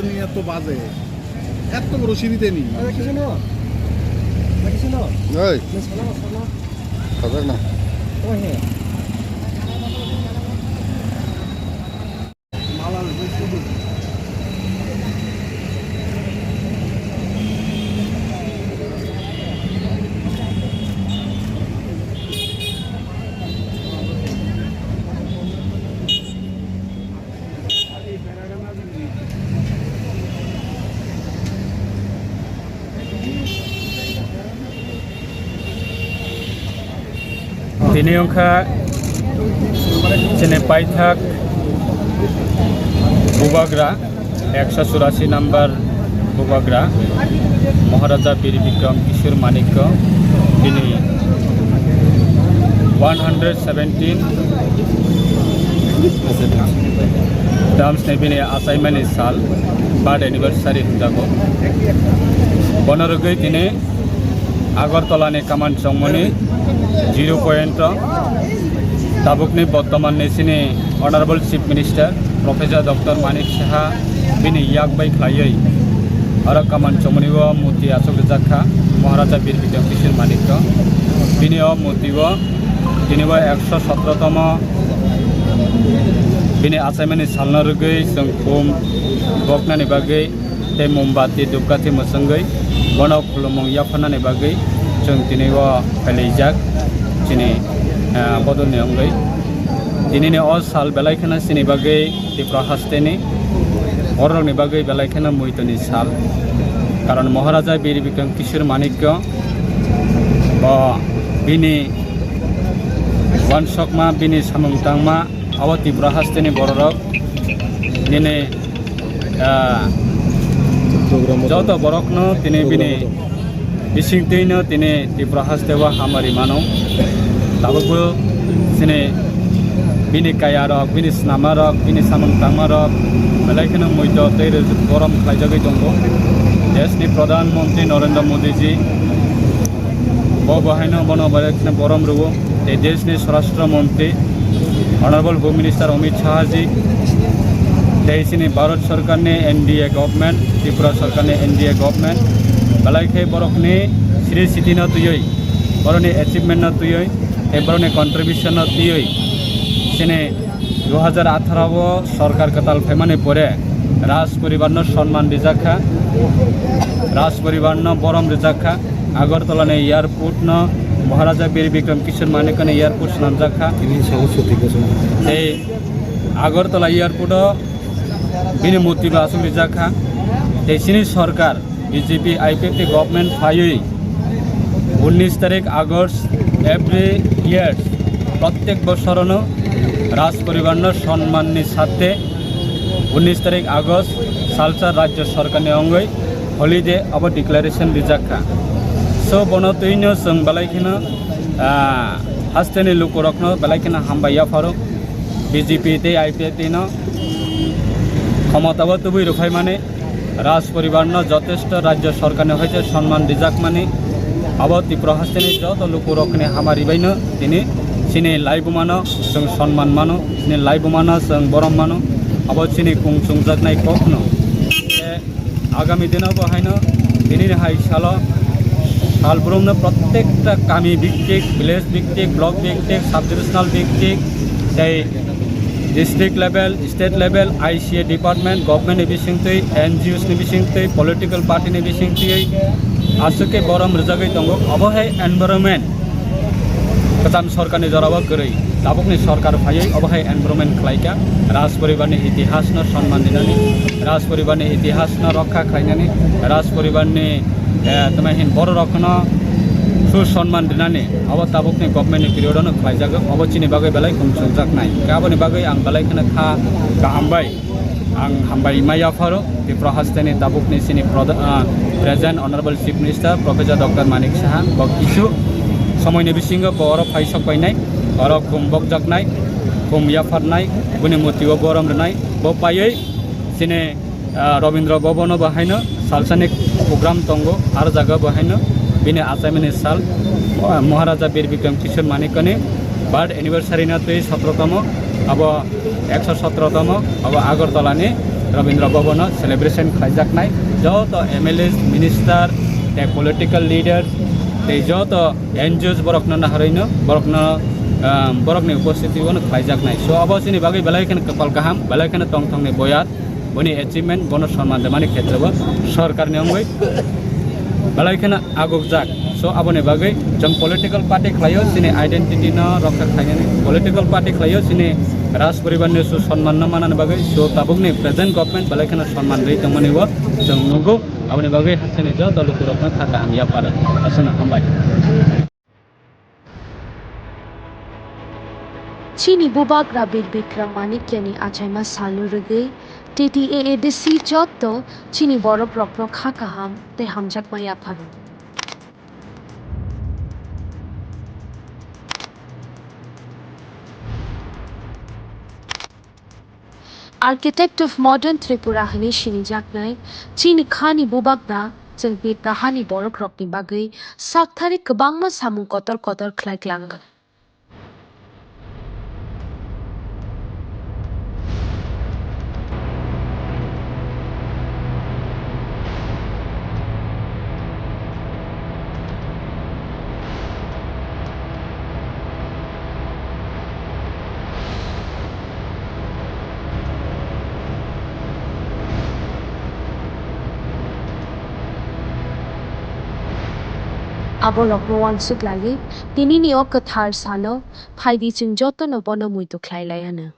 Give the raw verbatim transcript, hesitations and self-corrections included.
নিয়ে এত বাজে, এত বড় সিঁড়ি দেনি। এই। খাবে না। Tini wngkha chini paithak bubagra, ekso churasi number bubagra, Maharaja Bir Bikram Kishore Manikya, bini one hundred seventeen Dams ni bini achaimani sal, birth anniversary hwnjago. Bono rwgwi tini Agartala ni kaman chongmani zero point o tabukni bottoman ni chini Honorable Chief Minister Professor Doctor Manik Saha bini yak bai khlaiwi oro kaman chongmani o murti achuk rijak kha Maharaja Bir Bikram Kishore Manikya. Bini o murti o tini bo ekso sotro tomo bini achaimani salno rwgwi chwng khum boknani bagwi tei mombati, dupkathi mwchwngwi bono khulumung yapharnani bagwi chwng tini o phailaijak chini, ah, bodolni wngwi. Tinini o sal belai kheno chini bagwi Tripura hasteni bororokni bagwi belai kheno muitoni sal. Karon Maharaja Bir Bikram Kishore Manikya bo bini uansukma, bini samung tangma abo Tripura hasteni bororok nini, ah, joto borokno tini bini bisingtwino tini Tripura hasteo hamari mano. Tabukbo chini bini kayarok, bini snamarok, bini samung tangmarok belai kheno muito tei rwjwk borom khlaijagwi tongo. Deshni Pradhan Mantri Narendra Modi ji bo bahaino bono belai kheno borom rwo. Tei deshni Swarashtra Mantri Honorable Home Minister Amit Shah ji, tei chini Bharat Sarkarni N D A government, Tripura Sarkarni N D A government, belai khe borokni sri sitino twiwi, borokni achievement no twiwi, tei borokni contribution no twiwi, chini dui hajar atharo o sorkar kwtal phaimani pore Raj poribar no sonman rijak kha, Raj poribar no borom rijak kha. Agartala ni airport no Maharaja Bir Bikram Kishore Manikya ni airport swnamjak kha. Tini sago suti ko swnam. Tei Agartala airport o bini murti bo aswk rijak kha. Tei chini sorkar B J P I P F T government phaiwi unnish tarik August every year, prottek bosorono Raj poribar no sonman ni sathe unnish tarik August salsa rajya sorkar ni wngwi holiday abo declaration rijak kha. So bono twino chwng belai kheno, ah, hasteni lukurokno belai kheno hambai yapharo B J P tei I P F T no khomotao tubui rwphaimani Raj poribar no jotesto rajya sorkar ni hoite sonman rijak mani abo Tripura hasteni joto lukurokni hamari baino tini chini laibuma no chwng sonman mano, chini laibuma no chwng borom mano, abo chini kung chungjaknai kokno. Agami dino bo haino tini hai salo salbrumno prottekta kami biktik, village biktik, block biktik, sub divisional biktik, tei district level, state level, I C A department, government ni bisingtwi, N G Os ni bisingtwi, political party ni bisingtwi aswk khe borom rwjagwi tongo. Obo hai environment kwcham sorkarni jorao kwrwi. Tabukni sorkar phaiwi obo hai environment khlaikha. Raj poribarni itihasno sonman rinani, Raj poribarni itihasno rokha khlainani, Raj poribarni, eh, tamo hin bororokno su sonman rinani obo tabukni governmentni period-ono khlaijago. Obo chini bagwi belai kung chungjaknai. Aboni bagwi ang belai kheno kha kaham bai. Ang hambai ma yapharo Tripura hasteni tabukni chini proda-, ah, present Honorable Chief Minister Professor Doctor Manik Saha, bo kisu somoini bisingo bo oro phai sok painai, oro khum bokjaknai, khum yapharnai, bini murti o borom rwnai, bo paiwi chini, ah, Rabindra Bhavan o bo haino salsani program tongo, aro jaga bo haino bini achaimani sal, ah, Maharaja Bir Bikram Kishore Manikyani birth anniversary no twi sotro tomo, abo ekso sotro tomo, abo Agartala ni Rabindra Bhavan o celebration khlaijaknai. Joto M L As, minister, tei political leaders, tei joto N G Os borokno naharwino, borokno, ah, borokni upostiti o no khlaijaknai. So, abo chini bagwi belai kheno kwpal kaham, belai kheno tongthokni boyar. Boni achievement, bono sonman rwmani khetrebo sorkarni wngwi belai kheno agukjak. So, aboni bagwi chwng political party khlaio, chini identity no rokha khlainani, political party khlaio, chini Raj poribar ni su sonman no manani bagwi. So, tabukni present government belai kheno sonman rwi tongmani bo chwng nugo. Aboni bagwi hasteni joto lukurokno kha kaham yapar. Aswkno hambai. Chini Bubagra Bir Bikram Manikyani achaima salno rwgwi T T A A D C joto chini borok rokno kha kaham tei hamjakma yapharo. Architect of Modern Tripura hwnwi sinijaknai chini khani Bubagra chwng Tipra hani borokrokni bagwi sakthari kwbangma samung kotor kotor khlai klango. Aborokno uansuk laiwi, tinini o kwthar salo phaidi, chwng jotono bono muitu khlai lai anw.